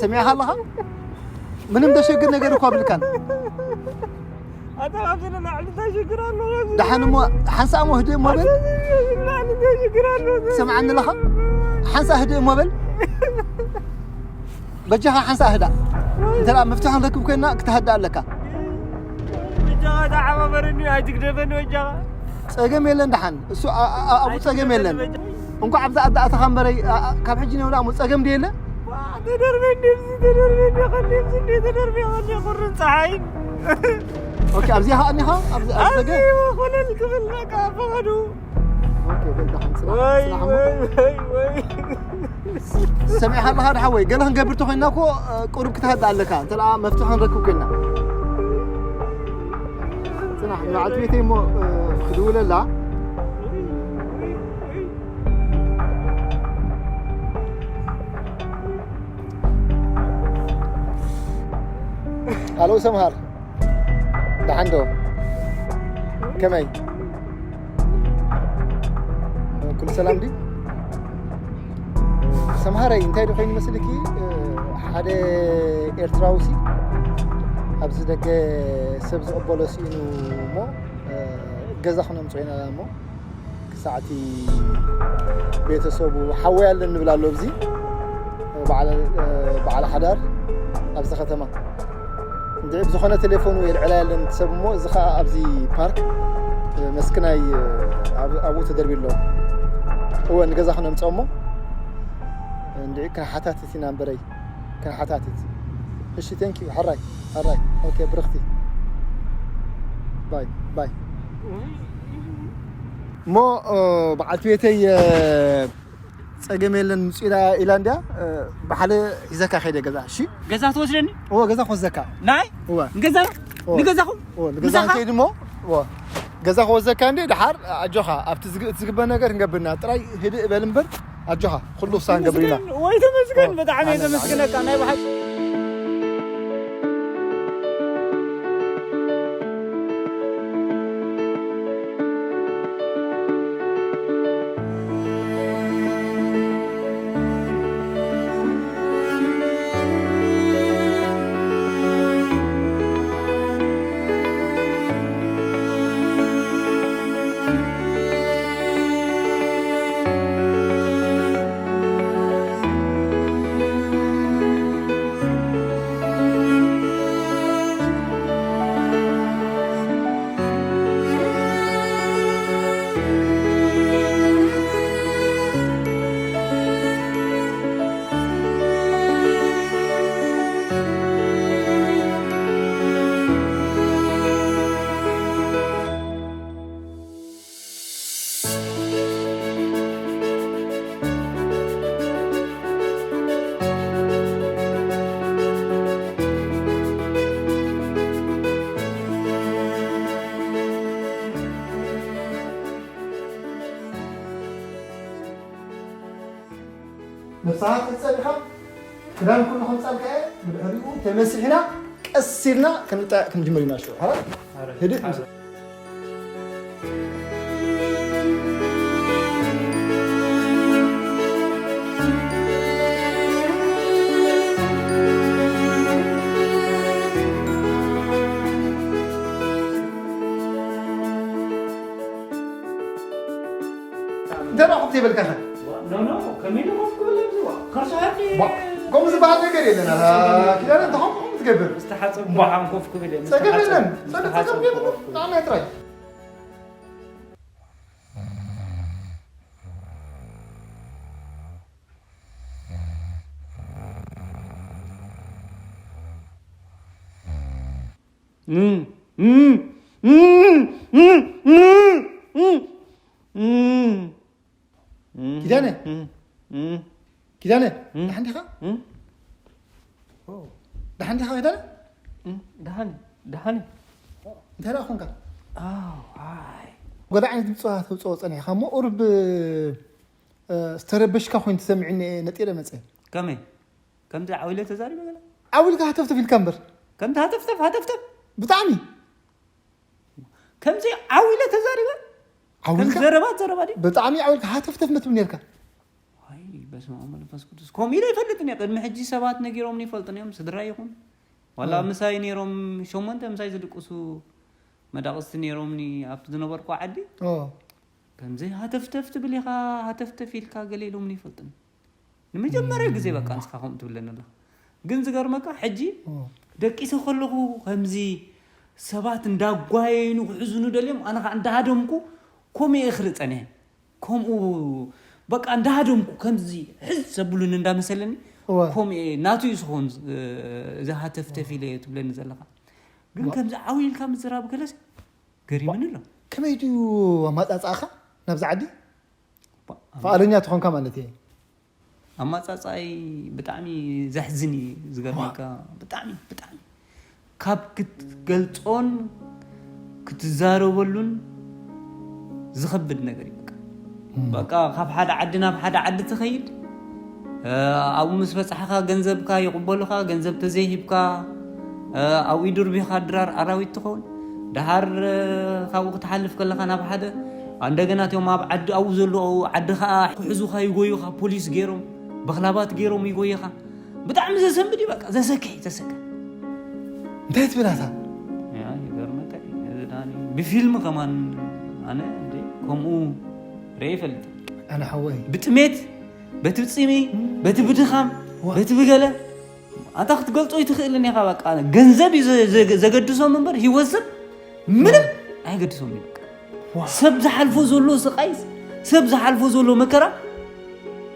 ሰሚዕኻ ኣለኻ? ምንም ደሸግር ነገር እኳ ብልካን። ኣታ ካብዚ ንላዕሊ እንታይ ሽግር ኣሎ? ካብዚ ደሓን እሞ ሓንሳእ እሞ ህድእ እሞ በል። ካብዚ ንላዕሊ እንታይ ሽግር ኣሎ? ሰምዓኒ ኣለኻ? ሓንሳእ ህድእ እሞ በል። በጃኻ ሓንሳእ ህዳእ። እንተ ደኣ መፍትሒ ክንረክብ ኮይንና ክትሃድእ ኣለካ። በጃኻ ተሓባበረኒ፣ ኣይትግደፈኒ በጃኻ። ጸገም የለን ደሓን። እሱ ኣ-፣ ኣ-፣ ኣብኡ ጸገም የለን። እንኳዕ ኣብዛ ኣዳእተኻ እምበረይ፣ ኣ-፣ ኣ-፣ ካብ ሕጂ ንብላ እሞ ጸገም ድየለ? ዋ፣ ተደርበ እንዴ፣ እዚ ተደርበ እንዴ፣ ከንዴ፣ እዚ እንዴ፣ ተደርበ፣ ከንዴ፣ ቁርን ፀሓይን። ኦኬ፣ ኣብዚኣ ኸኣ እኒኻ? ኣብዚ፣ ኣብዚ ደገ? ኣብዚ ኮለል ክብል በቃ ፈቐዱ። ኦኬ፣ በል ደሓን፣ ጽናሕ፣ ወይ፣ ጽናሕ እሞ። ወይ፣ ወይ፣ ወይ። ሰሚዕኻ ኣለኻ ዶ ሓወይ? ገለ ክንገብር ተኾይንና እኮ፣ እ፣ ቁሩብ ክትሃድእ ኣለካ። እንተ ደኣ መፍትሒ ክንረክብ ኮይንና። ጽናሕ፣ ንበዓልቲ ቤተይ እሞ፣ እ፣ ክድውለላ። ሃሎ ሰምሃር፣ ደሓን ዶ? ከመይ? ኩሉ ሰላም ድዩ? ሰምሃረይ፣ እንታይ ዶ ኮይኑ መስልኪ? ሓደ ኤርትራዊ ሲ ኣብዚ ደገ ሰብ ዝቕበሎ ስኢኑ እሞ፣ ገዛ ክነምጽኦ ኢና እሞ ክሳዕቲ ቤተሰቡ ሓወይ ኣለኒ ንብል ኣሎ። ኣብዚ በዓል፣ በዓል ሓዳር ኣብዚ ከተማ እንድዒ ብዝኾነ ቴሌፎኑ የልዕላ ያለን ሰብ እሞ፣ እዚ ኸኣ ኣብዚ ፓርክ መስክናይ ኣብ-፣ ኣብኡ ተደርብዩ ኣሎ። እወ፣ ንገዛ ክነምጽኦ እሞ እንድዒ ክንሓታትት ኢና እምበረይ፣ ክንሓታትት። እሺ፣ thank you። ሕራይ፣ ሕራይ። ኦኬ፣ ብርኽቲ። ባይ፣ ባይ። እሞ፣ ኦ፣ በዓልቲ ቤተይ፣ እ፣ ጸገም የለን፣ ምጹ ኢላ፣ ኢላ እንድያ፣ እ፣ ብሓደ ሒዘካ ከይደ ገዛ፣ እሺ? ገዛ ትወስደኒ? እወ፣ ገዛ ክወስደካ። ናይ? እወ። ንገዛ? እወ። ንገዛኹም? እወ፣ ንገዛ ምሳኻ? ከይድ እሞ፣ እወ። ገዛ ክወስደካ እንዴ፣ ደሓር ኣጆኻ፣ ኣብቲ ዝግ-፣ እቲ ዝግበር ነገር ክንገብርና። ጥራይ ህድእ በል እምበር፣ ኣጆኻ፣ ኩሉ ውሳን ገብርና። ተመስገን፣ ወይ ተመስገን፣ እወ። ብጣዕሚ ኣነ፣ ዘመስግነካ፣ ናይ ብሓቂ። ንስኻ ክትጸንኻ ክዳን ኩሉ ከምጻልካ እየ፣ ብድሕሪኡ ተመሲሕና ቀስ ኢልና ክንጣ-፣ ክንጅምር ኢና ሽዑ። ሓራ? ሓራ። ህድእ ምስ-፣ እንታይ ደኣ ኮፍ ዘይበልካኸ? ኖ፣ ኖ፣ ከመይ ኢሉ ኮፍ ክብል ኣብዚ? ዋ፣ ከርሱ ሃኒ። ዋ፣ ከምኡ ዝበሃል ነገር የለን። ኣታ ኪዳነ፣ እንታይ ከምኡ ትገብር? ምስ ተሓጸብኩ ዋ። ደሓን ኮፍ ክብል እየ። ምስ ጸገም ተሓጸብኩ፣ የለን። ምስ ጸገም፣ ተሓጸብኩ ጸገም የለን። ኮፍ ክብል። ንዓና ጥራይ። ኪዳነ? ኪዳነ? ደሓን ዲኻ? ደሓን ዲኻ ኪዳነ? ደሓን፣ ደሓን። እንታይ ደኣ ኾንካ? ኣዋይ። ገለ ዓይነት ድምፂ ተውፅኦ ፀኒሕካ እሞ ቁሩብ፣ እ፣ ዝተረበሽካ ኮይኑ ተሰሚዑኒ እየ ነጢረ መፀ። ከመይ? ከምዚ ዓው ኢለ ተዛሪበ ገለ? ዓው ኢልካ ሃተፍተፍ ኢልካ እምበር። ከምዚ ሃተፍተፍ፣ ሃተፍተፍ? ብጣዕሚ። ከምዚ ዓው ኢለ ተዛሪበ? ዓው ከም ኢልካ? ዘረባ፣ ዘረባ ድዩ? ብጣዕሚ ዓው ኢልካ ሃተፍተፍ መትብል ነርካ። ኣይ፣ በስመ ኣብ መንፈስ ቅዱስ። ከምኡ ኢለ ኣይፈልጥን እየ። ቅድሚ ሕጂ ሰባት ነጊሮምኒ ይፈልጡን እዮም፣ ስድራ ይኹን። ዋላ ምሳይ ነይሮም፣ ሸሞንተ ምሳይ ዝድቅሱ መዳቕስቲ ነይሮምኒ ኣብቲ ዝነበርኩ ዓዲ። ከምዚ ሃተፍተፍ ትብል ኢኻ፣ ሃተፍተፍ ኢልካ ገለ ኢሎምኒ ይፈልጡን። ንመጀመርያ ግዜ በቃ ንስኻ ከምኡ ትብለኒ ኣለኻ። ግን ዝገርመካ ሕጂ ደቂሰ ከለኹ ከምዚ ሰባት እንዳጓየዩኒ ክሕዙኒ ደልዮም፣ ኣነ ኸዓ እንዳሃደምኩ ከምኡ እየ ክርኢ ጸኒሐ። ከምኡ በቃ እንዳሃደምኩ ከምዚ ሕዝ ዘብሉኒ እንዳመሰለኒ እወ። ከምኡ እየ ናቱ እዩ ዝኸውን ዝ-፣ እዚ ሃተፍተፍ ኢለ እየ ትብለኒ ዘለኻ። ግን ዋ። ከምዚ ዓው ኢልካ ምዝራብ ገለስ ገሪሙኒ ኣሎ። ከመይ ድዩ ኣማጻጽኣኻ ናብዚ ዓዲ? ባ-፣ ፈቓደኛ ትኾንካ ማለት እየ። ኣማጻጽኣይ ብጣዕሚ ዘሕዝን እዩ ዝገርመካ። ብጣዕሚ፣ ብጣዕሚ። ካብ ክትገልጾን ክትዛረበሉን ዝኸብድ ነገር እዩ። በቃ። እም። በቃ ካብ ሓደ ዓዲ ናብ ሓደ ዓዲ ትኸይድ። እ፣ ኣብኡ ምስ በጻሕኻ ገንዘብካ ይቕበሉኻ፣ ገንዘብ ተዘይሂብካ፣ እ፣ ኣብኡ ይድርብዩኻ ድራር ኣራዊት ትኸውን። ደሓር፣ እ፣ ካብኡ ክትሓልፍ ከለኻ ናብ ሓደ፣ እንደገና እቶም ኣብ ዓዲ ኣብኡ ዘለዉ ዓዲ ኸኣ ክሕዙኻ ይጎዩኻ፣ ፖሊስ ገይሮም፣ በኽላባት ገይሮም ይጎዩኻ። ብጣዕሚ ዘሰንብድ እዩ፣ በቃ፣ ዘሰክሕ እዩ፣ ዘሰክሕ። እንታይ ትብል ኣታ? ያ፣ ይገርመካ እዩ። እዚ ዳኒ ብፊልም ከማን ኣነ እንደ ከምኡ ርኤ ይፈልጥ። ኣነ ሓወይ። ብጥሜት፣ በቲ ብጺሚ፣ እም። በቲ ብድኻም፣ ዋ። በቲ ብገለ፣ ኣንታ ክትገልጾ ኣይትኽእልን ኢኻ፣ በቃ። ገንዘብ እዩ ዘ-፣ ዘ-፣ ዘገድሶም እምበር፣ ህይወት ሰብ ምንም ኣይገድሶም እዩ፣ በቃ። ዋ። ሰብ ዝሓልፎ ዘሎ ስቓይ፣ ሰብ ዝሓልፎ ዘሎ መከራ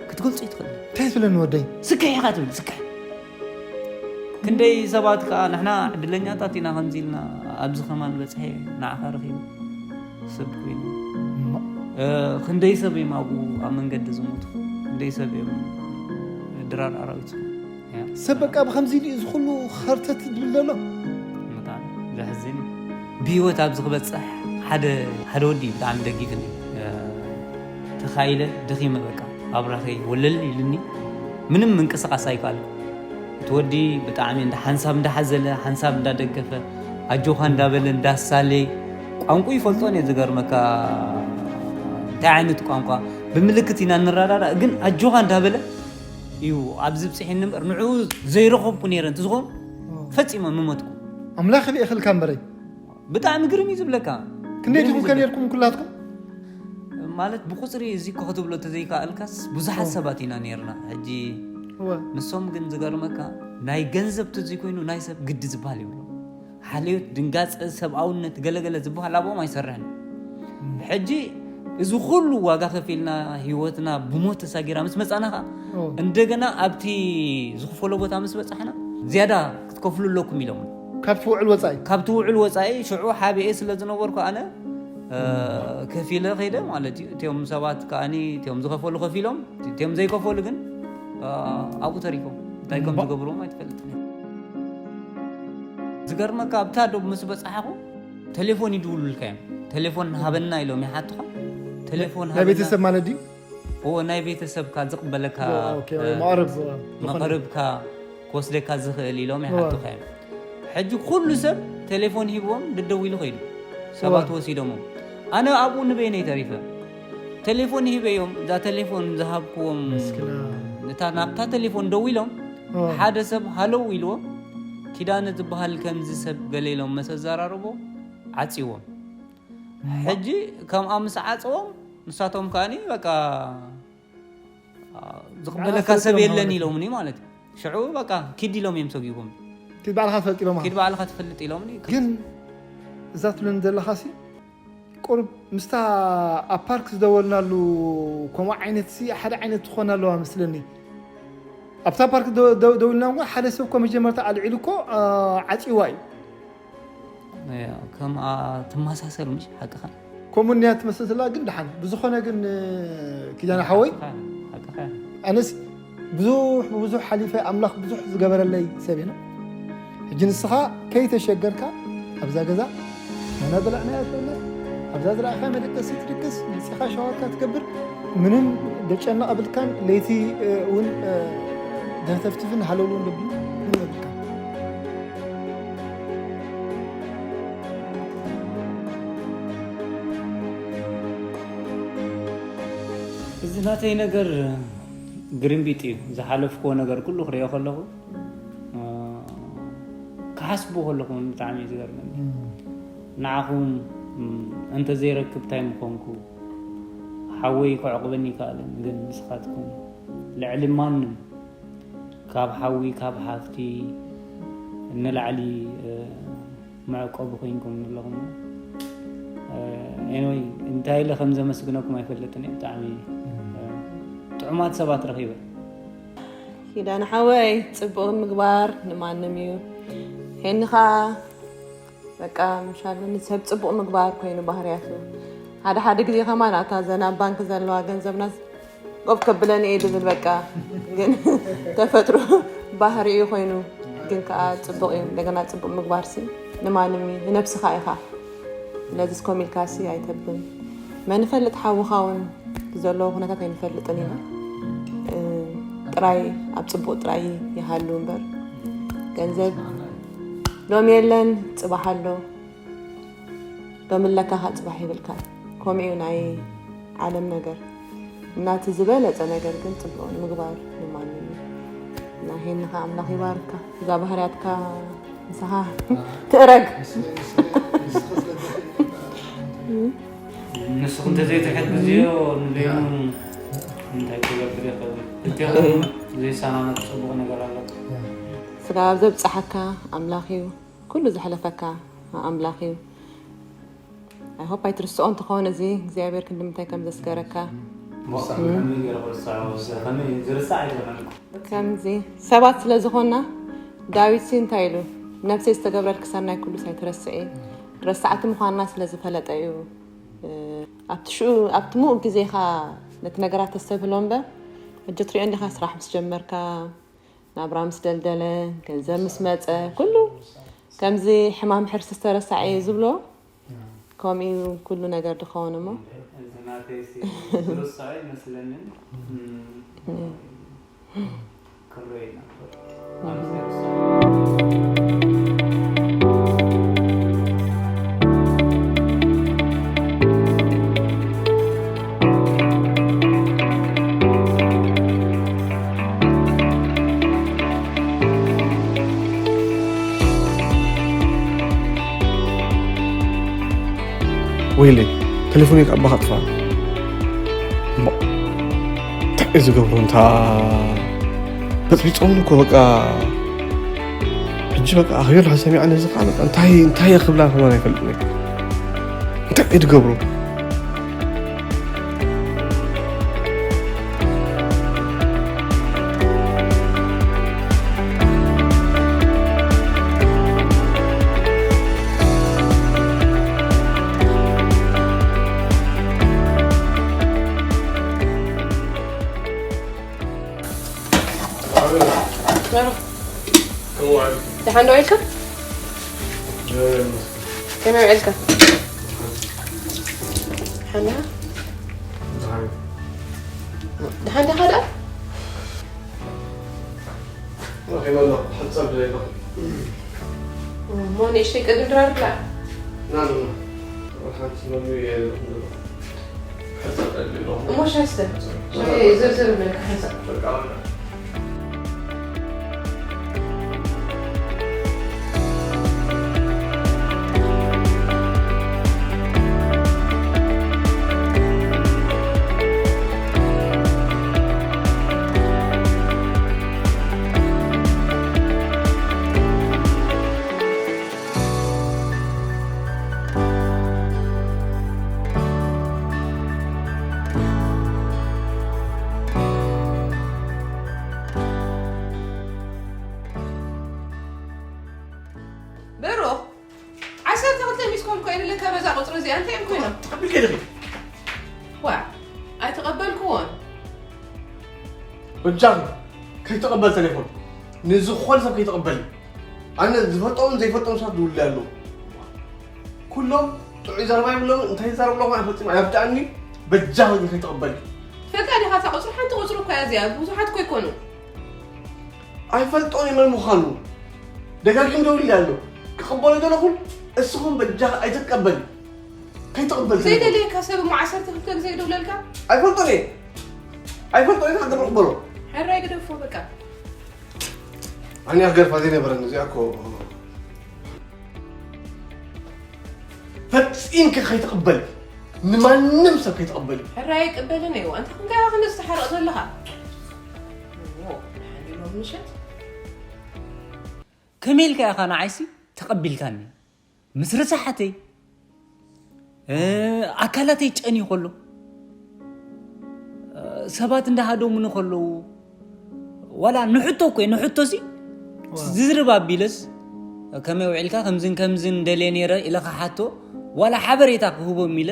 ክትገልጾ ኣይትኽእልን። እንታይ ትብለኒ ወደይ? ስክሕ ኢኻ ትብል፣ ስክሕ። ክንደይ ሰባት ከኣ ንሕና ዕድለኛታት ኢና ከምዚ ኢልና ኣብዚ ከማን በጽሐ ንዓኻ ረኺቡ ሰብ ኮይኑ። እማ። እ፣ ክንደይ ሰብ እዮም ኣብኡ ኣብ መንገዲ ዝሞቱ? ክንደይ ሰብ እዮም ድራር ኣራዊት ዝኾኑ? ያ። ሰብ በቃ ብኸምዚ ኢሉ እዩ እዚ ኩሉ ኸርተት ዝብል ዘሎ? ብጣዕሚ ዘሕዝን እዩ። ብህይወት ኣብዚ ክበጽሕ ሓደ፣ ሓደ ወዲ እዩ ብጣዕሚ ደጊፍኒ። እ፣ ተኻኢለ ደኺመ በቃ ኣብራኸይ ወለል ኢሉኒ። ምንም ምንቅስቓስ ኣይከኣልኩ። እቲ ወዲ ብጣዕሚ እንዳ ሓንሳብ እንዳሓዘለ፣ ሓንሳብ እንዳደገፈ፣ ኣጆኻ እንዳበለ፣ እንዳሳለየ፣ ቋንቋ ይፈልጦን እየ ዝገርመካ። እንታይ ዓይነት ቋንቋ? ብምልክት ኢና እንረዳዳእ፣ ግን ኣጆኻ እንዳበለ እዩ ኣብዚ ብፅሒኒ እምበር ንዕኡ ዘይረኸብኩ ነይረ እንትዝኾን ፈፂመ ምመትኩ። ኣምላኽ ይልእኽልካ እምበረይ። ብጣዕሚ ግርም እዩ ዝብለካ። ክንደይ ግርም እዩ ዲኹም ከ ዝብለካ። ነርኩም ኩላትኩም? ማለት ብቁፅሪ እዚ እኮ ክትብሎ ተዘይከኣልካስ ብዙሓት ኦ። ሰባት ኢና ነርና። ሕጂ እወ። ንሶም ግን ዝገርመካ ናይ ገንዘብ ተዘይኮይኑ ናይ ሰብ ግዲ ዝበሃል ይብሎ። ሓልዮት፣ ድንጋፀ፣ ሰብኣውነት፣ ገለገለ ዝበሃል ኣብኦም ኣይሰርሕን። ሕጂ እዚ ኩሉ ዋጋ ከፊልና ህይወትና ብሞት ተሳጊራ ምስ መፃና ኸዓ ኦ። እንደገና ኣብቲ ዝኽፈሎ ቦታ ምስ በፃሕና ዝያዳ ክትከፍሉ ኣለኩም ኢሎም። ካብቲ ውዕል ወፃኢ? ካብቲ ውዕል ወፃኢ ሽዑ ሓቢኤ ስለ ዝነበርኩ ኣነ፣ እ፣ ከፊለ ከይደ ማለት እዩ። እቲኦም ሰባት ከኣኒ እቲኦም ዝኸፈሉ ከፊሎም፣ እቲኦም ዘይከፈሉ ግን፣ እ፣ ኣብኡ ተሪፎም። እንታይ ከም እምባ- ዝገብርዎም ኣይትፈልጥን። ዝገርመካ ኣብታ ዶብ ምስ በጻሕኹ ቴሌፎን ይድውሉልካ እዮም። ቴሌፎን ሃበና ኢሎም ይሓቱኻ። ቴሌፎን ናይ ሃበና። ቤተሰብ ማለት ድዩ? እዎ፣ ናይ ቤተሰብካ ዝቕበለካ፣ ኦ፣ ኦኬ፣ እ፣ መቕርብ፣ ኦ፣ ዝኾነ። መቕርብካ ክወስደካ ዝኽእል ኢሎም እዎ። ይሓቱኻ እዮም። ሕጂ ኩሉ ሰብ ቴሌፎን ሂብዎም ደደዊሉ ከይዱ። ሰባት እዎ። ወሲዶሞ። ኣነ ኣብኡ ንበይነይ ተሪፈ። ቴሌፎን ሂበዮም፣ እዛ ቴሌፎን ዝሃብክዎም፣ መስኪና። እታ ናብታ ቴሌፎን ደዊሎም፣ እዎ። ሓደ ሰብ ሃለው ኢልዎ፣ ኪዳነ ዝበሃል ከምዚ ሰብ ገለ ኢሎም መስ ኣዘራርቦ፣ ዓጽዎም። እማ። ሕጂ ከምኣ ምስ ዓጽዎም፣ ንሳቶም ከኣኒ በቃ፣ አ፣ ዝቕበለካ ዓጽዎም ሰብ የለን ማለት እዩ። ኢሎምኒ ማለት እዩ። ሽዑ በቃ ኪድ ኢሎም እዮም ሰጊቦም። ኪድ ባዕልኻ ትፈልጥ ኢሎም። ኪድ ባዕልኻ ትፈልጥ ኢሎምኒ። ግን እዛ ትብለኒ ዘለኻሲ ቁሩብ ምስታ ኣብ ፓርክ ዝደወልናሉ ከምኡ ዓይነት ሲ ሓደ ዓይነት ትኾን ኣለዋ መስለኒ። ኣብታ ፓርክ ደ-፣ ደ-፣ ደዊልና እኮ ሓደ ሰብ እኮ መጀመርታ ኣልዒሉ እኮ፣ አ፣ ዓጽይዋ እዩ። ያ፣ ከምኣ ትመሳሰል ምሽ ሓቅኻ። ከምኡ እኒኣ ትመስል ዘላ ግን ደሓን። ብዝኾነ ግን፣ እ፣ ኪዳነ ሓወይ፣ ሓቅኻ፣ ሓቅኻ። ኣነስ ብዙሕ ብብዙሕ ሓሊፈ ኣምላኽ ብዙሕ ዝገበረለይ ሰብ እየ። ሕጂ ንስኻ ከይተሸገርካ ኣብዛ ገዛ ናና በላዕናያ ትበልዕ፣ ኣብዛ ዝረኣኻያ መደቀሲ ትድቅስ፣ መጺኻ ሻወርካ ትገብር፣ ምንም ደጨነቕ ኣብልካን ለይቲ፣ እ፣ እውን፣ እ፣ ደተፍትፍን ሃለውለውን ደብሉ ምንም ኣብልካን። እዚ ናተይ ነገር ግርምቢጥ እዩ ዝሓለፍክዎ ነገር ኩሉ ክሪኦ ከለኹ፣ እ፣ ክሓስቦ ከለኹ እውን ብጣዕሚ እዩ ዝገርመኒ። ንዓኹም፣ እም፣ እንተዘይረክብ እንታይ ምኾንኩ? ሓወይ ክዕቑበኒ ይከኣልን፣ ግን ንስኻትኩም ልዕሊ ማንም ካብ ሓዊ፣ ካብ ሃፍቲ ንላዕሊ፣ እ፣ መዕቆቢ ኮይንኩም ኣለኹም። እ፣ ኤኒወይ፣ እንታይ ኢለ ከም ዘመስግነኩም ኣይፈልጥን እየ። ብጣዕሚ፣ እ፣ ጥዑማት ሰባት ረኺበ። ኪዳነ ሓወይ፣ ጽቡቕ ምግባር ንማንም እዩ። ሄኒ ኸኣ በቃ፣ ምሻሉ ንሰብ ጽቡቕ ምግባር ኮይኑ ባህርያቱ። ሓደ ሓደ ግዜ ከማን ኣታ ዘና ኣብ ባንክ ዘለዋ ገንዘብና ቆፍ ከብለኒ እየ ድብል፣ በቃ። ግን ተፈጥሮ ባህሪኡ ኮይኑ፣ ግን ከኣ ጽቡቕ እዩ። እንደገና ጽቡቕ ምግባርሲ ንማንም እዩ፣ ንነብስኻ ኢኻ። ስለዚ እስኮም ኢልካሲ ኣይተብን። መን ይፈልጥ፣ ሓውኻ እውን ዘለዎ ኩነታት ኣይንፈልጥን ኢና። እ፣ ጥራይ ኣብ ጽቡቕ ጥራይ ይሃሉ እምበር፣ ገንዘብ ሎሚ የለን፣ ጽባሕ ኣሎ። ሎሚ ኣለካ፣ ካብ ጽባሕ ይብልካ። ከምኡ እዩ ናይ ዓለም ነገር። እና እቲ ዝበለጸ ነገር ግን ጽቡቕ ንምግባር ንማንም እዩ። እና ሄኒ ኸኣ ኣምላኽ ይባርካ። እዛ ባህርያትካ ምሳኻ ትእረግ። ንስኺ እንተዘይትሕግዝዮ ንበይኑ እንታይ ክገብር ይኽእል? እቲኦም ዘይሰማማዕ ጽቡቕ ነገር ኣሎ። ስለ ኣብ ዘብጽሓካ ኣምላኽ እዩ። ኩሉ ዘሕለፈካ ኣምላኽ እዩ። I hope ኣይትርስኦ እንትኸውን፣ እዚ እግዚኣብሔር ክንዲ ምንታይ ከም ዘስገረካ። እሞ ከመይ ገይረ ክርስዖ? ከመይ ዝርሳዕ ኣይኮነን እኮ። ከምዚ ሰባት ስለ ዝኾንና፣ ዳዊትሲ እንታይ ኢሉ? "ነፍሰይ ዝተገብረልኪ ሰናይ ኩሉስ ኣይትረስዒ." ረሳዕቲ ምዃንና ስለ ዝፈለጠ እዩ። እ፣ ኣብቲ ሽኡ፣ ኣብቲ ምኡቕ ግዜኻ ነቲ ነገራት ተስተብህሎ እምበር፣ ሕጂ ትሪኦ እንዲኻ፣ ስራሕ ምስ ጀመርካ፣ ናብራ ምስ ደልደለ፣ ገንዘብ ምስ መጸ፣ ኩሉ ከምዚ ሕማም ሕርሲ ዝተረሳዐ እዩ ዝብሎ፣ ከምኡ እዩ ኩሉ ነገር ድኸውን እሞ። እዚ ናተይሲ ዝርሳዕ ይመስለንን። እም፣ እም። ክብሮ ይነብር። ወይለይ፣ ቴሌፎነይ ካብ ኣባኻ ኣጥፍኣ። እሞ እንታይ እዩ ዝገብሮ? እንታ በጽቢጾም እኮ በቃ። ሕጂ በቃ ኣኽቢር ድሓን ሰሚዐ ነዚ ኸዓ በቃ እንታይ፣ እንታይ እየ ክብላ ከማን ኣይፈልጥን እየ። እንታይ እዩ ዝገብሮ? ደሓን ዶ ውዒልካ? ከመይ ውዒልካ? ደሓን ዲኻ? ደሓን ዲኻ ደኣ? ረኺበ ኣለኹ፣ ክሕጸብ ድለ ኣለኹ። እሞ ንእሽተይ ቅድም ድራር ብላ። ና፣ ና፣ ና። ወላ ሓንቲ መግቢ እየ ዘለኹ ዘለኹ። ክሕጸብ ደልየ ኣለኹ። እሞ ሻይ ስተ። ሻይ ዝርዝር እብለካ ሓንሳእ። በቃ፣ በቃ። ብሩኽ፣ ዓሰርተ ክልተ ሚስ ኮል ኮይኑልካ በዛ ቁጽሪ እዚኣ እንታይ እዮም ኮይኖም? ተቐቢልከ ዲኺ? ዋ፣ ኣይተቐበልክዎን። በጃኺ ከይተቐበል ተሌፎን ንዝኾነ ሰብ ከይተቐበል። ኣነ ዝፈልጦምን ዘይፈልጦም ሰባት ይውልዩ ኣለዉ። ኩሎም ጥዑይ ዘረባ ይብሎም፣ እንታይ ይዛረቡ ኣለኹ ኣይፈልጥን፣ ኣየርድኣኒ። በጃኺ ግን ከይተቐበል። ትፈልጣ ዲኻ እታ ቁጽሪ ሓንቲ ቁጽሪ እኮ እያ እዚኣ፣ ብዙሓት እኮ ኣይኮኑን። ኣይፈልጦን እየ መን ምዃኑ። ደጋጊም ደውልለ ኣሎ። ክቕበሎ ደለኹን እስኹም በጃኻ ኣይትቀበል። ከይትቕበል ዘይደልየካ ሰብ እሞ ዓሰርተ ክልተ ግዜ ይደውለልካ? ኣይፈልጦን እየ። ኣይፈልጦን እየ፣ ክቕበሎ። ሕራይ ግደፎ በቃ። ኣንያ ክገድፋ ዘይነበረኒ እዚኣ እኮ። ፈጺምኪ ከይትቕበሊ፣ ንማንም ሰብ ከይትቕበሊ። ሕራይ ኣይቅበልን እዩ። ኣንታ ክንከ ክንስ ትሓርቕ ዘለኻ? ዎ፣ ሓሊሎም ምሸት ከመይ ኢልካ ኢኻ ንዓይሲ ተቐቢልካኒ? ምስ ርሳሓተይ ኣካላተይ ጨንዩ ከሎ ሰባት እንዳሃደሙኒ ከለዉ ዋላ ንሕቶ እኮ ንሕቶ ሲ ዝዝርብ ኣቢለስ ከመይ ውዒልካ ከምዝን ከምዝን ደልየ ነይረ ኢለ ክሓቶ ዋላ ሓበሬታ ክህቦም ኢለ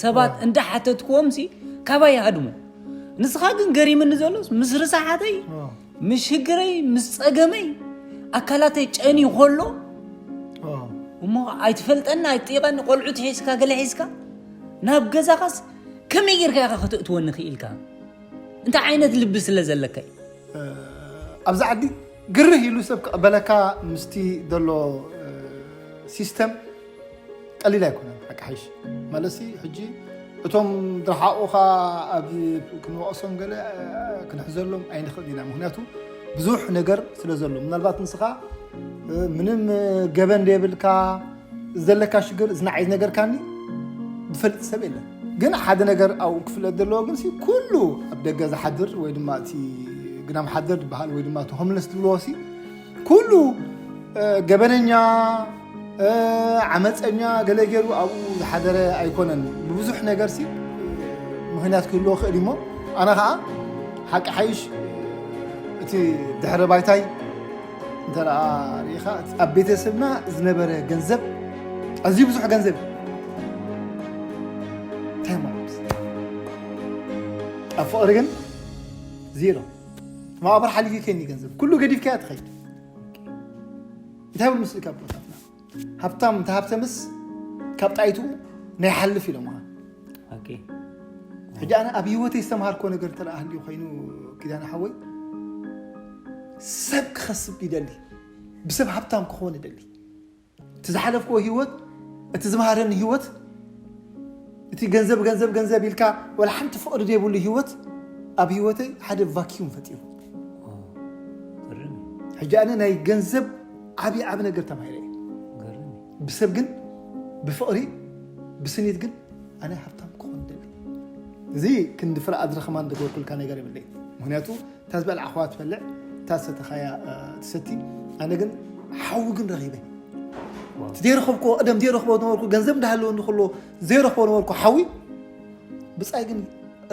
ሰባት እንዳሓተትክዎም ሲ ካባይ ይሃድሙ። ንስኻ ግን ገሪምኒ ዘሎስ ምስ ርሳሓተይ ምስ ሽግረይ ምስ ጸገመይ ኣካላተይ ጨንዩ ከሎ እሞ ኣይትፈልጠኒ ኣይትጢቐኒ ቆልዑት ሒዝካ ገለ ሒዝካ ናብ ገዛኻስ ከመይ ጌርካ ኢኻ ከተእትወኒ ክኢልካ እንታይ ዓይነት ልቢ ስለ ዘለካ እዩ ኣብዚ ዓዲ ግርህ ኢሉ ሰብ ክቕበለካ ምስቲ ዘሎ ሲስተም ቀሊል ኣይኮነን ሓቂ ሓይሽ ማለትሲ ሕጂ እቶም ዝረሓቑኻ ኣብ ክንወቕሶም ገለ ክንሕዘሎም ኣይንኽእል ኢና ምክንያቱ ብዙሕ ነገር ስለ ዘሎ ምናልባት ንስኻ ምንም ገበን ዘይብልካ ዘለካ ሽግር እዚ ንዓይ ዝነገርካኒ ዝፈልጥ ሰብ የለን ግን ሓደ ነገር ኣብኡ ክፍለጥ ዘለዎ ግን ኩሉ ኣብ ደገ ዝሓድር ወይ ድማ እቲ ግናም ሓደር ዝበሃል ወይ ድማ እቲ ሆምለስ ዝብልዎ ኩሉ ገበነኛ ዓመፀኛ ገለ ገይሩ ኣብኡ ዝሓደረ ኣይኮነን ብብዙሕ ነገር ሲ ምክንያት ክህልዎ ክእል እሞ ኣነ ከዓ ሓቂ ሓይሽ እቲ ድሕረ ባይታይ እንተ ርኢኻ ኣብ ቤተሰብና ዝነበረ ገንዘብ ኣዝዩ ብዙሕ ገንዘብ እንታይ ማለት ኣብ ፍቕሪ ግን ዜሮ ማዕበር ሓሊፉ ከኒ ገንዘብ ኩሉ ገዲፍካያ ትኸይድ እንታይ ብል ምስልካ ኣቦታትና ሃብታም እንተ ሃብተምስ ካብ ጣይቱ ናይ ሓልፍ ኢሎምኻ ሕጂ ኣነ ኣብ ህይወተይ ዝተምሃርኮ ነገር ተለኣህልዩ ኮይኑ ኪዳነ ሓወይ ሰብ ክኸስብ ይደሊ ብሰብ ሃብታም ክኾን ይደሊ እቲ ዝሓለፍክዎ ህይወት እቲ ዝምሃረኒ ህይወት እቲ ገንዘብ ገንዘብ ገንዘብ ኢልካ ወላ ሓንቲ ፍቕሪ ዘይብሉ ህይወት ኣብ ህይወተይ ሓደ ቫኪዩም ፈጢሩ ሕጂ ኣነ ናይ ገንዘብ ዓብዪ ዓብ ነገር ተማሂረ እየ ብሰብ ግን ብፍቕሪ ብስኒት ግን ኣነ ሃብታም ክኾን ደሊ እዚ ክንዲ ፍረ ኣድሪ ከማን ዝገበርኩልካ ነገር የብለይ ምክንያቱ እታ ዝበልዓኽዋ ትበልዕ እታ ዝሰተኻያ ትሰቲ ኣነ ግን ሓዊ ግን ረኺበ እቲ ዘይረኸብክዎ ቀደም ዘይረኽቦ ነበርኩ ገንዘብ እንዳሃለወኒ ከሎ ዘይረኽቦ ነበርኩ ሓዊ ብፃይ ግን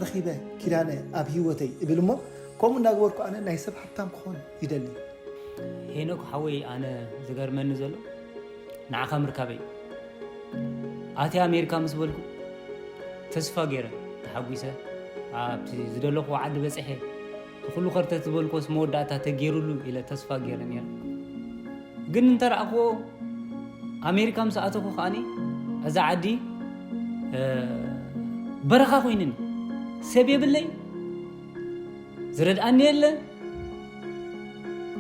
ረኺበ ኪዳነ ኣብ ህይወተይ እብል እሞ ከምኡ እናገበርኩ ኣነ ናይ ሰብ ሃብታም ክኾን ይደሊ ሄኖክ ሓወይ ኣነ ዝገርመኒ ዘሎ ንዓኻ ምርካበይ ኣቲ ኣሜሪካ ምስ በልኩ ተስፋ ገይረ ተሓጒሰ ኣብቲ ዝደለኹዎ ዓዲ በፅሐ እቲ ኩሉ ከርተት ዝበልኩዎስ መወዳእታ ተገይሩሉ ኢለ ተስፋ ገይረ ነይረ ግን እንተረኣኽዎ ኣሜሪካ ምስ ኣተኹ ከኣኒ እዛ ዓዲ በረኻ ኮይንን ሰብ የብለይ ዝረድኣኒ የለ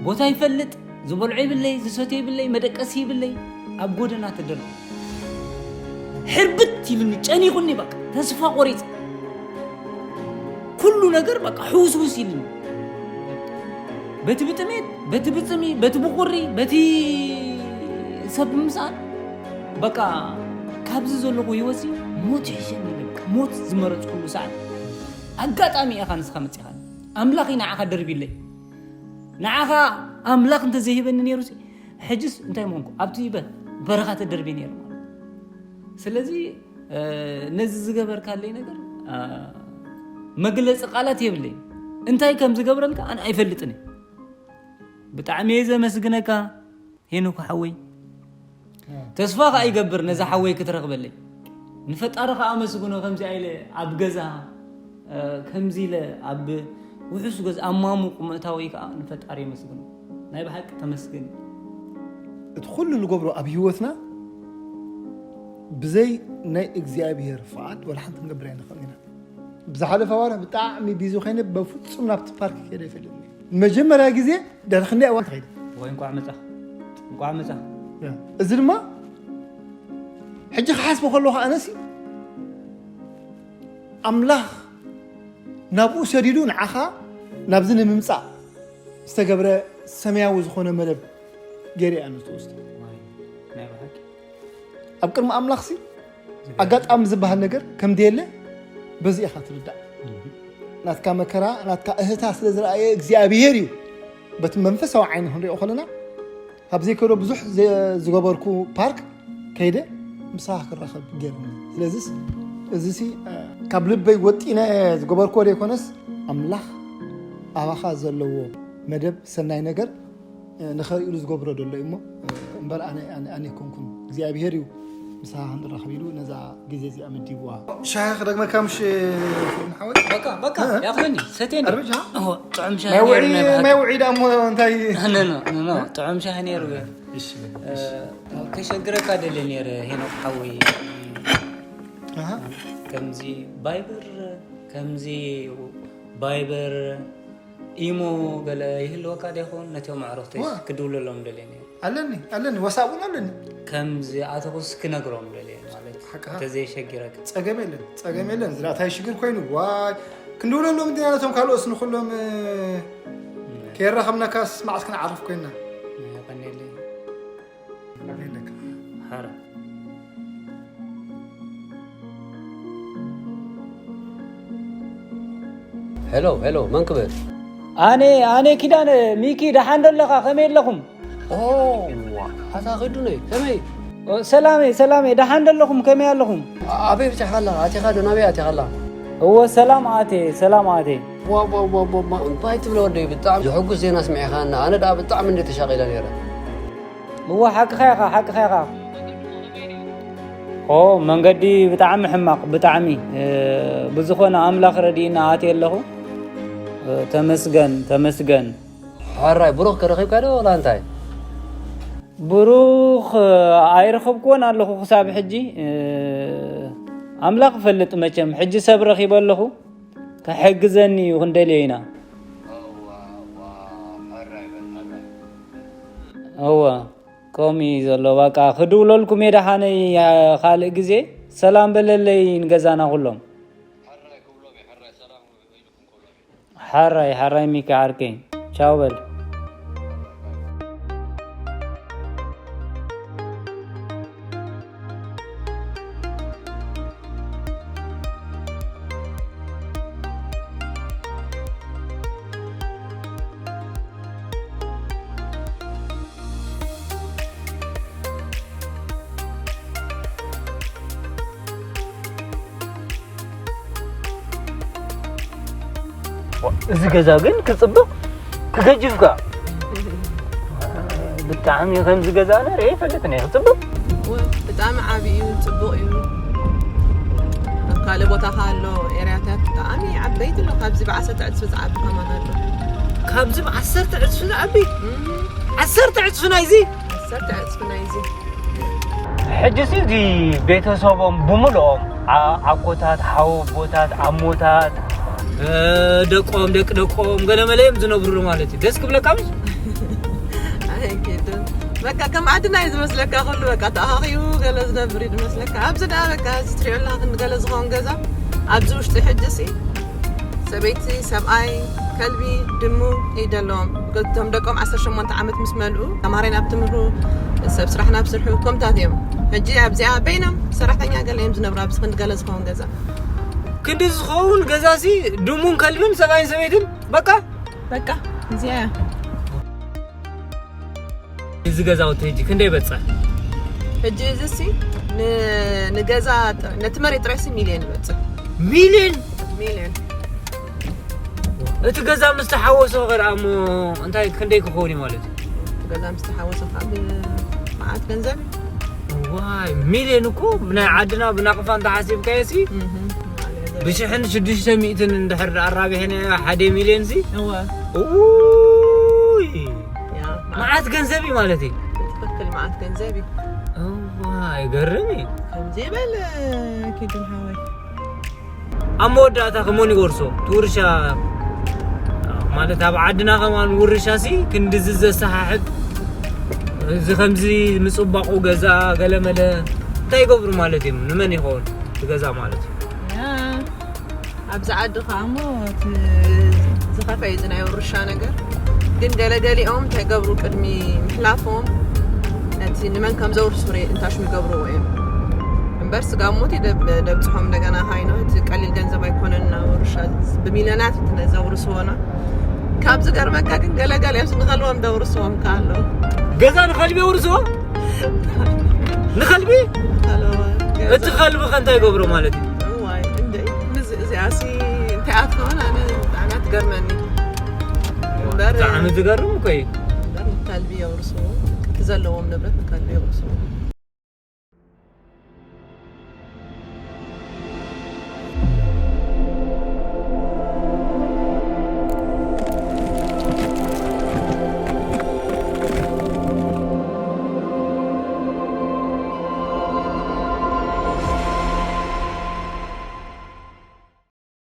ቦታ ይፈልጥ ዝበልዖ ይብለይ ዝሰትዮ ይብለይ መደቀሲ ይብለይ ኣብ ጎደና ተደርጎ ሕርብት ኢሉኒ ጨኒቑኒ በቃ ተስፋ ቆሪፅ ኩሉ ነገር በቃ ሕውስውስ ኢሉኒ በቲ ብጥሜት በቲ ብፅሚ በቲ ብቁሪ በቲ ሰብ ብምስኣን በቃ ካብዚ ዘለኹ ህይወት ሞት ይሕሸኒ ሞት ዝመረፅኩሉ ሰዓት ኣጋጣሚ ኢኻ ንስኻ መፂኻ ኣምላኽ እዩ ንዓኻ ደርቢለይ ንዓኻ ኣምላኽ እንተዘይሂበኒ ነይሩ ሕጅስ እንታይ ምኾንኩ ኣብቲ በረኻ ተደርቢ ነይሩ ማለት ስለዚ ነዚ ዝገበርካለይ ነገር መግለፂ ቃላት የብለይ እንታይ ከም ዝገብረልካ ኣነ ኣይፈልጥን ብጣዕሚ እየ ዘመስግነካ ሄኖክ ሓወይ ተስፋ ከዓ ይገብር ነዛ ሓወይ ክትረኽበለይ ንፈጣሪ ከዓ ኣመስግኖ ከምዚ ኢለ ኣብ ገዛ ከምዚ ኢለ ኣብ ውሑስ ገዛ ኣብ ማሙቕ ምእታወይ ከዓ ንፈጣሪ የመስግኖ ናይ ብሓቂ ተመስገን እቲ ኩሉ ንገብሮ ኣብ ህይወትና ብዘይ ናይ እግዚኣብሔር ፍቓድ ወላ ሓንቲ ክንገብር ኣይንኽእል ኢና ብዝሓለፈ ዋርሕ ብጣዕሚ ቢዚ ኮይነ በፍጹም ናብቲ ፓርክ ከይደ ኣይፈልጥን እየ ንመጀመርያ ግዜ ድሕሪ ክንደይ እዋን ትኸይደ ወይ እንቋዕ መጻ እንቋዕ መጻ እዚ ድማ ሕጂ ክሓስቦ ከለኹ ኣነሲ ኣምላኽ ናብኡ ሰዲዱ ንዓኻ ናብዚ ንምምጻእ ዝተገብረ ሰማያዊ ዝኾነ መደብ ገይረ እያ ንዝትወስዶ። ኣብ ቅድሚ ኣምላኽሲ ኣጋጣሚ ዝበሃል ነገር ከም ደየለ በዚ ኢኻ ትርዳእ። ናትካ መከራ ናትካ እህታ ስለ ዝረኣየ እግዚኣብሔር እዩ። በቲ መንፈሳዊ ዓይኒ ክንሪኦ ከለና ካብ ዘይከዶ ብዙሕ ዝገበርኩ ፓርክ ከይደ ምሳኻ ክራኸብ ገይርኒ። ስለዚስ እዚሲ ካብ ልበይ ወጢነ ዝገበርክዎ ዘይኮነስ ኣምላኽ ኣባኻ ዘለዎ መደብ ሰናይ ነገር ንኸርእሉ ዝገብሮ ዘሎ እዩ እሞ እምበር ኣነ ኣይኮንኩን እግዚኣብሄር እዩ። ምሳኻ ክንራኸብ ኢሉ ነዛ ግዜ እዚኣ መዲብዋ። ሻሂ ክደግመካ ምሽ ሓወይ? በቃ በቃ ያኽለኒ ሰቴን። ኣርብጃ? ጥዑም ሻሂ ማይ ውዒ ነይሩ ናይ ማይ ውዒ ዳሞ እንታይ? ጥዑም ሻሂ ነይሩ። እሺ። ከሸግረካ ደለ ነይረ ሄኖክ ሓወይ። ከምዚ ባይበር ከምዚ ባይበር ኢሞ ገለ ይህልወካ ዶ ይኸውን? ነቶም ኣዕሩኽተይ ክድውለሎም ደልየ ነይረ። ኣለኒ ኣለኒ ወሳብ እውን ኣለኒ። ከምዚ ኣተኹስ ክነግሮም ደልየ ማለት ሓቅኻ? እንተዘይሸጊረካ። ጸገም የለን ጸገም የለን። ዝራእታይ ሽግር ኮይኑ ዋይ ክንድውለሎም እንዲና ነቶም ካልኦስ ንኩሎም ከየራኸብናካስ መዓስ ክንዓርፍ ኮይና። የቐንየለይ። የቐንየለካ። ሓራ ሄሎ ሄሎ መን ክብል? ኣነ ኣነ ኪዳነ ሚኪ ደሓን ደለኻ ከመይ ኣለኹም? ኣታ ኺዱነይ ከመይ? ሰላመይ ሰላመይ ደሓን ደለኹም ከመይ ኣለኹም? ኣበይ በጺሕካ ኣለኻ? ኣቲኻ ዶ ናበይ ኣቲኻ ኣለኻ? እወ ሰላም ኣቴ ሰላም ኣቴ። ዋው ዋው ዋው ዋው እንታይ ትብሎ ወደይ ብጣዕሚ ዘሐጉስ ዜና ኣስሚዕኻና ኣነ ደኣ ብጣዕሚ እንድየ ተሻቒለ ነይረ። እወ ሓቅኻ ኢኻ ሓቅኻ ኢኻ። ኦ መንገዲ ብጣዕሚ ሕማቕ ብጣዕሚ ብዝኾነ ኣምላኽ ረዲእና ኣትየ ኣለኹ። ተመስገን ተመስገን። ሕራይ ብሩኽ ከረኺብካ ዶ ወላ እንታይ? ብሩኽ ኣይረኸብክዎን ኣለኹ ክሳብ ሕጂ። ኣምላኽ ይፈልጥ መቸም ሕጂ ሰብ ረኺበ ኣለኹ። ክሕግዘኒ እዩ ክንደልዮ ኢና። እወ ከምኡ እዩ ዘሎ በቃ ክድውለልኩም እየ ደሓነይ ካልእ ግዜ ሰላም በለለይ ንገዛና ኩሎም። ሓራይ ሓራይ ሚኪ ዓርከይ ቻው በል። እዚ ገዛ ግን ክፅብቕ ክገጅፍ ከዓ ብጣዕሚ ከምዚ ገዛ ኣነ ርኤ ይፈልጥን እየ ክፅብቕ ብጣዕሚ ዓብዪ እዩ ፅቡቕ እዩ ኣብ ካልእ ቦታ ከ ኣሎ ኤርያታት ብጣዕሚ ዓበይቲ ኣሎ ካብዚ ብዓሰርተ ዕፅፊ ዝዓቢ ከማን ኣሎ ካብዚ ብዓሰርተ ዕፅፊ ዝዓቢ ዓሰርተ ዕፅፊ ናይዚ ዓሰርተ ዕፅፊ ናይዚ ሕጂ ሲ እዚ ቤተሰቦም ብምልኦም ኣኮታት ሓወቦታት ኣሞታት ደቆም ደቂ ደቆም ገለመለ እዮም ዝነብሩሉ ማለት እዩ ደስ ክብለካ ምስ ኣይከድን በቃ ከም ዓድና እዩ ዝመስለካ ኩሉ በቃ ተኣኻኺቡ ገለ ዝነብር እዩ ዝመስለካ ኣብዚ ደኣ በቃ እዚ ትሪኦ ኣለካ ክንዲ ገለ ዝኸውን ገዛ ኣብዚ ውሽጢ ሕጂ ሲ ሰበይቲ ሰብኣይ ከልቢ ድሙ እዩ ዘለዎም እቶም ደቆም ዓሰርተ ሸሞንተ ዓመት ምስ መልኡ ተማሃራይ ናብ ትምህርቱ ሰብ ስራሕ ናብ ስርሑ ከምታት እዮም ሕጂ ኣብዚኣ በይኖም ሰራሕተኛ ገለ እዮም ዝነብሩ ኣብዚ ክንዲ ገለ ዝኸውን ገዛ ክንዲ ዝኸውን ገዛሲ ድሙን ከልብን ሰብኣይን ሰበይትን በቃ በቃ እዚኣ እያ እዚ ገዛውቲ ሕጂ ክንደይ በፅሕ? ሕጂ እዚ ሲ ንገዛ ነቲ መሬት ጥራይ ሲ ሚልዮን ይበፅሕ። ሚልዮን? ሚልዮን። እቲ ገዛ ምስ ተሓወሶ ኸ ደኣ እሞ እንታይ ክንደይ ክኸውን እዩ ማለት እዩ? እቲ ገዛ ምስ ተሓወሶ ከዓ ብመዓት ገንዘብ እዩ። ዋይ ሚልዮን እኮ ብናይ ዓድና ብናቕፋ እንተሓሲብካዮ ሲ ብሽሕን ሽዱሽተ ሚእትን እንድሕር ኣራቢሕናዮ ሓደ ሚልዮን ሲ እውይ መዓት ገንዘብ እዩ ማለት እዩ ትክክል መዓት ገንዘብ እዩ እዋ ይገርም እዩ ከምዚ በል ኪዱ ሓወይ ኣብ መወዳእታ ከመን ይወርሶ ትውርሻ ማለት ኣብ ዓድና ከማን ውርሻ ሲ ክንድዚ ዘሰሓሕብ እዚ ከምዚ ምፅባቑ ገዛ ገለመለ እንታይ ይገብሩ ማለት እዮም ንመን ይኸውን እቲ ገዛ ማለት እዩ ኣብዚ ዓዲ ከዓ እሞ እቲ ከፈ እዩ ናይ ውርሻ ነገር። ግን ገለገሊኦም እንታይ ገብሩ ቅድሚ ምሕላፎም ነቲ ንመን ከም ዘውርሱ ሬ እንታሽሙ ይገብርዎ እዮም። እምበር ስጋ ሞት ደብፅሖም እንደገና ሃይኖ እቲ ቀሊል ገንዘብ ኣይኮነን። እና ውርሻ ብሚልዮናት እንትን ዘውርስዎና ካብ ዝገርመካ ግን ገለገሊኦም ንኸልቦም ደውርስዎም ከኣለው። ገዛ ንኸልቢ የውርስዎ? ንኸልቢ? እቲ ከልቢ ከ እንታይ ይገብሮ ማለት እዩ? እዋይ እንደ እዚኣሲ እንታይ ኣትኸውን ኣነ ብጣዕሚ ትገርመኒ። እምበር ብጣዕሚ ዝገርም እኮ እዩ። እምበር ንከልቢ የውርስዎ፣ እቲ ዘለዎም ንብረት ንከልቢ የውርስዎ።